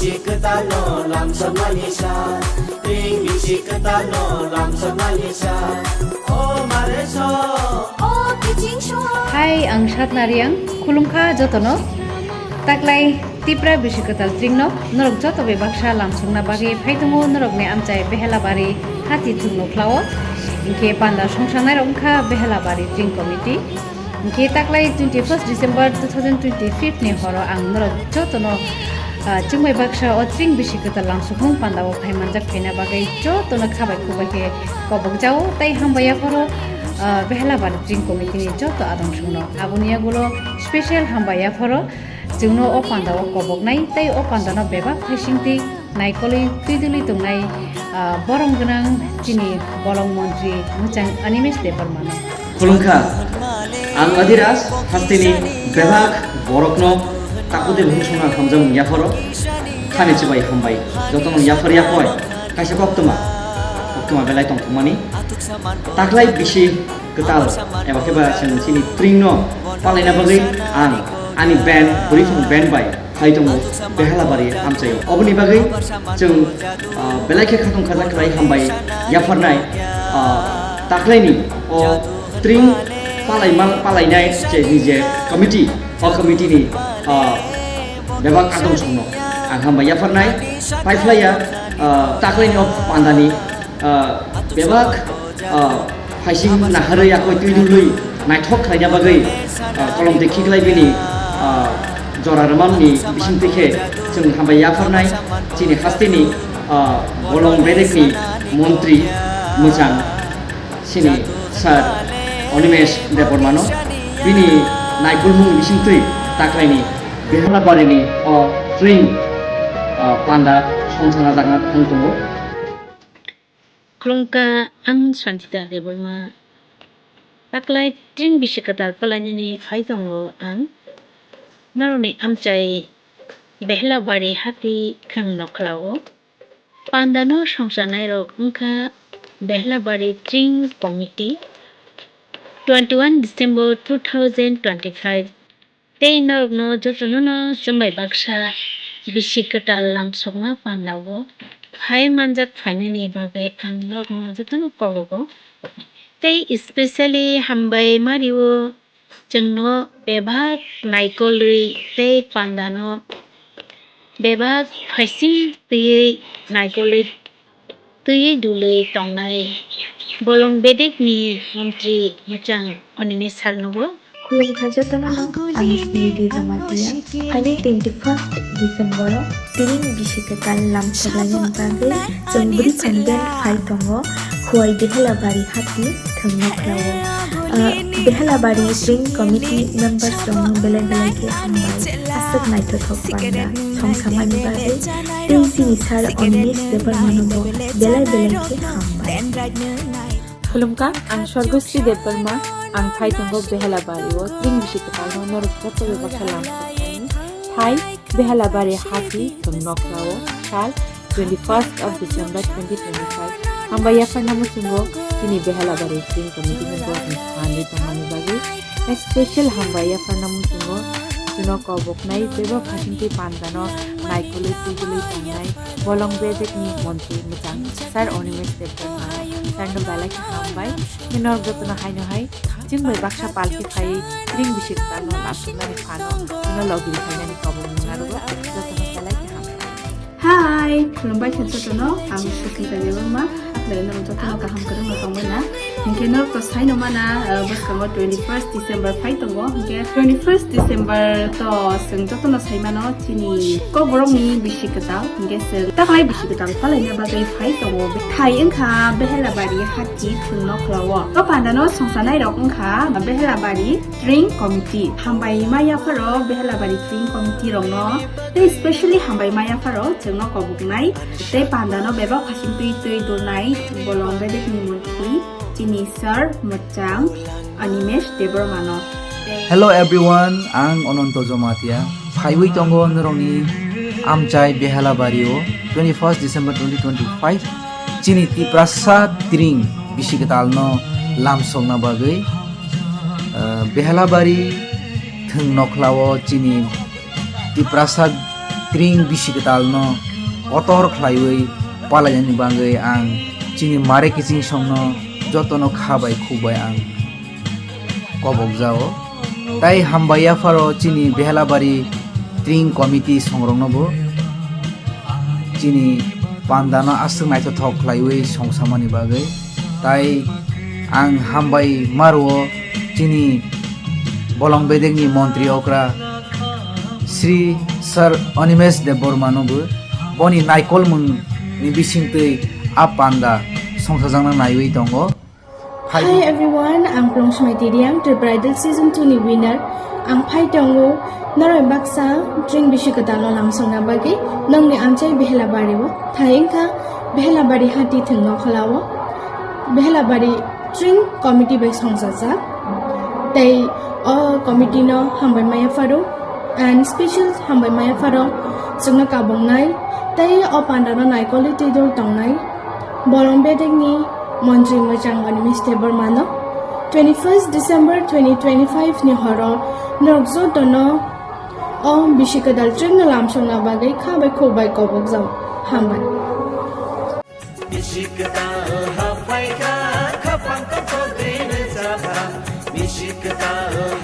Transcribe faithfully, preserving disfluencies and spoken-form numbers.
Kwtalno lamsokmani sa, tring bisi kwtalno lamsokmani sa. O mare so, o kiching so. Hai, ang Satna Riang, khulumkha jotono. Taklai Tipra bisi kwtal tringno norok joto bai baksa lamsokna bagwi phai tongo norokni amchai Behelabari hati thwngno khlao. Hinkhe panda songsangnai rok wngkha Behelabari tring committee. Hinkhe taklai twenty first December two thousand twenty-five ni horo ang norok jotono, ah, chwngbai baksa o tring bisi kwtal lamsokmung panda o phai manjak phaina bagwi jotono khabai khukbai khe kobok jao tei hambai yapharo, ah, Behelabari tring committee ni joto adong songno. Aboni yagulo special hambai yapharo chwngno o panda o koboknai tei o panda no bebak phaisingtwi naikolwi twidulwi tongnai, ah, borom gwnang chini bolong montri mwchang Animesh Debbarma no. Khulumkha, ang Adhiras hasteni bebak borokno takude bukhuk songna hamjakmung yapharo, khani chibai hambai, jotono yaphar yapoi, kaisa koktwma, koktwma belai tongthokmani, taklai bisi kwtal eba khe ba chwng chini tringno palaina bagwi ang ani band, Bwrwiphang band bai phai tongo Behelabari amchaio. Oboni bagwi chwng, ah, belai khe khatong khajak khlai hambai yapharnai, ah, taklaini o tring palaima palainai je ni je committee, o committee ni, ah, bebak adong songno ang hambai yapharnai. Paiphlaiya, ah, taklaini o pandani ah, bebak, ah, phaising naharwi yakoi twidulwi naithok khlaina bagwi, ah, kolom dekhi khlai bini, ah, jora rwmani bisingtwi khe chwng hambai yapharnai chini hasteni, ah, bolong bedekni montri mwchang chini sir Animesh Debbarmano bini naikolmung bisingtwi taklaini Behelabarini o tring, ah, panda songchana jakna thang tongo. Khulumkha, ang Santita Debbarma. Taklai tring bisi kwtal palainani phai tongo ang. Norokni amchai Behelabari hati khwng nokhlao. Pandano songchanairok wngkha Behelabari Tring Committee, twenty-one December two thousand twenty-five. Tei norokno jotono no chwngbai baksa bisi kwtal lamsokma pandao phai manjak phainani bagwi ang norokno jotono kobogo. Tei especially hambai mario chwngno bebak naikolwi tei pandano bebak phaising twiwi naikolwi twiwi dulwi tongnai bolong bedekni montri mwchang Animesh sir nobo. Khulumkha jotono no, ang Smriti Jamatia. Phainai twenty-first December o tring bisi kwtal lamsoklainani bagwi chwng bwrwi phan band phai tongo Khowai Behelabari hati thwngno khlao. Ah, Behelabari Tring Committee members rokno belai belai khe hambai. Aswk naithothok panda songsamani bagwi tei chini sir Animesh Debbarmano bo belai belai khe hambai. Khulumkha, ang Sorgosri Debbarma, ang phai tongo Behelabari o tring bisi kwtalno norok joto bai baksa lamsoknani. Phai Behelabari hati thwng nokhlao sal twenty-first of December twenty twenty-five. Hambai yapharna muchungo chini Behelabari Tring Committee ni borokni phanwi tongmani bagwi special hambai yapharna muchungo chwngno koboknai bebak phaisingtwi pandano naikolwi twidulwi tongnai bolong bedekni montri mwchang sir Animesh Debbarma sir no belai khe hambai. Norok jotono haino hai chwngbai baksa palki phaiwi tring bisi kwtalno lamsoknani phano chwngno logi rwphainani kobokmung narwgo, jotono belai khe hambai. Hai, khulumbai kha jotono, ang Sukhita Debbarma, aklai norok jotono kaham kwrwngno tongbaina. Hinkhe norok to saino mana, ah, bwskango twenty-first December phai tongo, hinkhe twenty-first December to chwng jotono saimano chini kokborokni bisi kwtal, hinkhe chwng taklai bisi kwtal palaina bagwi phai tongo. Thai wngkha Behelabari hati thwng nokhlao. O pandano songchanairok wngkha Behelabari Tring Committee. Hambai ma yapharo Behelabari Tring Committee rokno tei specially hambai ma yapharo chwngno koboknai tei pandano bebak hasing twi twi dulnai bolong bedekni montri chini sir mwchang Animesh Debbarmano. Hello everyone, ang Ononto Jomatia. Phaiwi tongo norokni amchai Behelabari o twenty-first December twenty twenty-five. Chini Tiprasa tring bisi kwtalno lamsokna bagwi, eh, Behelabari thwng nokhlao chini Tiprasa Tring bisi kwtalno kotor khlaiwi palainani bagwi ang chini mare kiching songno jotono kha bai khuk bai ang kobokjao. Tai hambai yapharo chini Behelabari Tring Committee songroknobo chini pandano aswk naithothok khlaiwi songsamani bagwi. Tai ang hambai maruo chini bolong bedekni montri okra Sri Sir Animesh Debbarma nobo boni naikolmung ni bisingtwi a panda songsajakna naiwi tongo. Hi everyone, ang Plungsmai Tiriang, Tripura Idol Season two ni winner. Ang phai tongo noroi baksa Tring bisi kwtalno lamsokna bagwi nongni amchai Behelabari o. Thai wngkha Behelabari hati thwngno kholao. Behelabari Tring Committee bai songchajak. Tei o committee no hambai maya pharo and special hambai maya pharo chwngno kabongnai. Tei o pandano naikolwi twi dol tongnai. Bolong bedekni montri mwchang Animesh Debbarmano twenty-first December twenty twenty-five ni horo norok jotono o bisi kwtal Tringno lamsokna bagwi kha bai khuk bai kobokjao. Hambai. Bisi kwtal haphaikha, khapang tongthok twi rwchapha. Bisi kwtal